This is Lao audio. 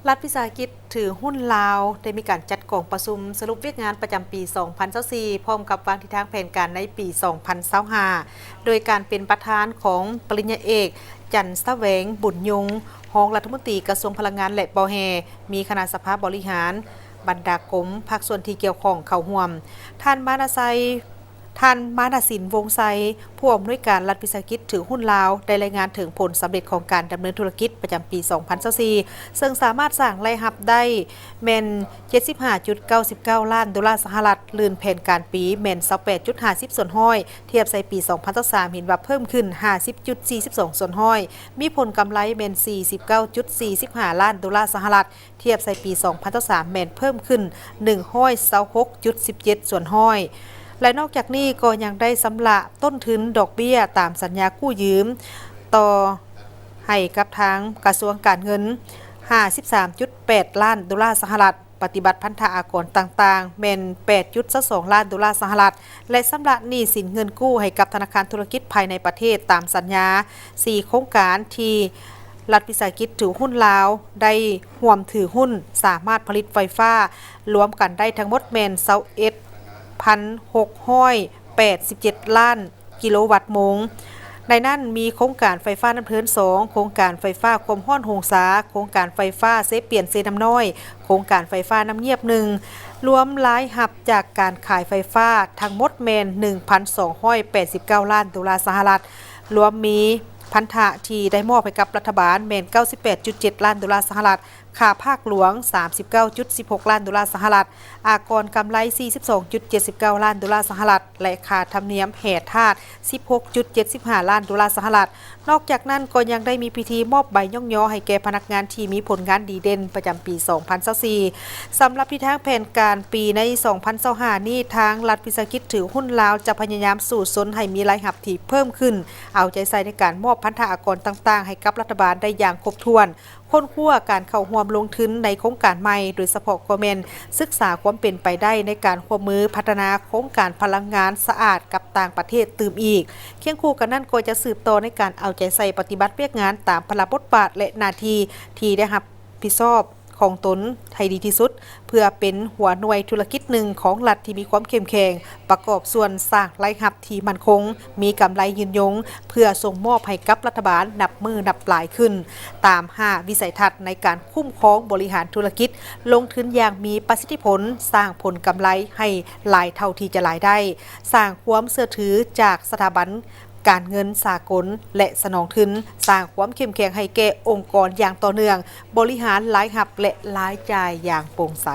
ລັດວິສາຫະກິດຖືຫຸ້ນລາວ ໄດ້ມີການຈັດກອງປະຊຸມສະຫຼຸບວຽກງານປະຈຳປີສອງພັນຊາວສີ່ ພ້ອມກັບວາງທິດທາງແຜນການໃນປີສອງພັນຊາວຫ້າ ໂດຍການເປັນປະທານຂອງປະລິນຍາເອກ ຈັນສະແຫວງ ບຸນຍົງ ຮອງລັດຖະມົນຕີກະຊວງພະລັງງານ ແລະ ບໍ່ແຮ່, ມີຄະນະສະພາບໍລິຫານ, ບັນດາກົມ, ພາກສ່ວນທີ່ກ່ຽວຂ້ອງເຂົ້າຮ່ວມ. ທ່ານ ມານະໄຊ ທ່ານ ມານະສິນ ວົງໄຊ ຜູ້ອຳນວຍການລັດວິສາຫະກິດຖືຫຸ້ນລາວ ໄດ້ລາຍງານເຖິງຜົນສຳເລັດຂອງການດຳເນີນທຸລະກິດປະຈຳປີສອງພັນຊາວສີ່ ເຊິ່ງສາມາດສ້າງລາຍຮັບໄດ້ແມ່ນເຈັດສິບຫ້າຈຸດເກົ້າສິບເກົ້າລ້ານໂດລາສະຫະລັດ, ລື່ນແຜນການປີແມ່ນຊາວແປດຈຸດຫ້າສິບສ່ວນຮ້ອຍ ທຽບໃສ່ປີສອງພັນຊາວສາມ ເຫັນວ່າເພີ່ມຂຶ້ນຫ້າສິບຈຸດສີ່ສິບສອງສ່ວນຮ້ອຍ, ມີຜົນກຳໄລແມ່ນສີ່ສິບເກົ້າຈຸດສີ່ສິບຫ້າລ້ານໂດລາສະຫະລັດ, ທຽບໃສ່ປີສອງພັນຊາວສາມ ແມ່ນເພີ່ມຂຶ້ນໜຶ່ງຮ້ອຍຊາວຫົກຈຸດສິບເຈັດສ່ວນຮ້ອຍ ແລະ ນອກຈາກນີ້ກໍຍັງໄດ້ຊຳລະຕົ້ນທຶນດອກເບ້ຍຕາມສັນຍາກູ້ຢືມຕໍ່ໃຫ້ກັບທາງກະຊວງການເງິນຫ້າສິບສາມຈຸດແປດລ້ານໂດລາສະຫະລັດ, ປະຕິບັດພັນທະອາກອນຕ່າງໆ ແມ່ນແປດຈຸດຊາວສອງລ້ານໂດລາສະຫະລັດ ແລະ ຊຳລະໜີ້ສິນເງິນກູ້ໃຫ້ກັບທະນາຄານທຸລະກິດພາຍໃນປະເທດຕາມສັນຍາ ສີ່ໂຄງການທີ່ລັດວິສາຫະກິດຖືຫຸ້ນລາວໄດ້ຮ່ວມຖືຫຸ້ນ ສາມາດຜະລິດໄຟຟ້າລວມກັນໄດ້ທັງໝົດແມ່ນຊາວເອັດພັນຫົກຮ້ອຍແປດສິບເຈັດລ້ານ ກິໂລວັດໂມງ. ໃນນັ້ນມີໂຄງການໄຟຟ້ານ້ຳເທີນສອງ, ໂຄງການໄຟຟ້າຄວາມຮ້ອນຫົງສາ, ໂຄງການໄຟຟ້າເຊປຽນເຊນ້ຳນ້ອຍ, ໂຄງການໄຟຟ້ານ້ຳງຽບໜຶ່ງ, ລວມລາຍຮັບຈາກການຂາຍໄຟຟ້າທັງໝົດແມ່ນໜຶ່ງພັນສອງຮ້ອຍແປດສິບເກົ້າລ້ານໂດລາສະຫະລັດ, ລວມມີພັນທະທີ່ໄດ້ມອບໃຫ້ກັບລັດຖະບານແມ່ນເກົ້າສິບແປດຈຸດເຈັດລ້ານໂດລາສະຫະລັດ, ຄ່າພາກຫຼວງສາມສິບເກົ້າຈຸດສິບຫົກລ້ານໂດລາສະຫະລັດ, ອາກອນກຳໄລສີ່ສິບສອງຈຸດເຈັດສິບເກົ້າລ້ານໂດລາສະຫະລັດ ແລະ ຄ່າທຳນຽມແຮ່ທາດສິບຫົກຈຸດເຈັດສິບຫ້າລ້ານໂດລາສະຫະລັດ. ນອກຈາກນັ້ນກໍຍັງໄດ້ມີພິທີມອບໃບຍ້ອງຍໍໃຫ້ແກ່ພະນັກງານທີ່ມີຜົນງານດີເດັ່ນປະຈຳປີສອງພັນຊາວສີ່. ສຳລັບທິດທາງແຜນການປີໃນສອງພັນຊາວຫ້ານີ້, ທາງລັດວິສາຫະກິດຖືຫຸ້ນລາວຈະພະຍາຍາມສູ້ຊົນໃຫ້ມີລາຍຮັບທີ່ເພີ່ມຂຶ້ນ, ເອົາໃຈໃສ່ໃນການມອບພັນທະອາກອນຕ່າງໆໃຫ້ກັບລັດຖະບານໄດ້ຢ່າງຄົບຖ້ວນ, ຄົ້ນຄວ້າການເຂົ້າຮ່ວມລົງທຶນໃນໂຄງການໃໝ່, ໂດຍສະເພາະກໍແມ່ນສຶກສາຄວາມເປັນໄປໄດ້ໃນການຮ່ວມມືພັດທະນາໂຄງການພະລັງງານສະອາດກັບຕ່າງປະເທດຕື່ມອີກ. ຄຽງຄູ່ກັນນັ້ນກໍຈະສືບຕໍ່ໃນການເອົາໃຈໃສ່ປະຕິບັດວຽກງານຕາມພາລະບົດບາດ ແລະ ໜ້າທີ່ທີ່ໄດ້ຮັບຜິດຊອບຂອງຕົນໃຫ້ດີທີ່ສຸດ, ເພື່ອເປັນຫົວໜ່ວຍທຸລະກິດໜຶ່ງຂອງລັດທີ່ມີຄວາມເຂັ້ມແຂງ, ປະກອບສ່ວນສ້າງລາຍຮັບທີ່ໝັ້ນຄົງ, ມີກຳໄລຍືນຍົງ, ເພື່ອສົ່ງມອບໃຫ້ກັບລັດຖະບານນັບມື້ນັບຫຼາຍຂຶ້ນ, ຕາມຫ້າວິໄສທັດໃນການຄຸ້ມຄອງບໍລິຫານທຸລະກິດ, ລົງທຶນຢ່າງມີປະສິດທິຜົນ, ສ້າງຜົນກຳໄລໃຫ້ຫຼາຍເທົ່າທີ່ຈະຫຼາຍໄດ້, ສ້າງຄວາມເຊື່ອຖືຈາກສະຖາບັນການເງິນສາກົນ ແລະ ສະໜອງທຶນ, ສ້າງຄວາມເຂັ້ມແຂງໃຫ້ແກ່ອົງກອນຢ່າງຕໍ່ເນື່ອງ, ບໍລິຫານລາຍຮັບ ແລະ ລາຍຈ່າຍຢ່າງໂປ່ງໃສ.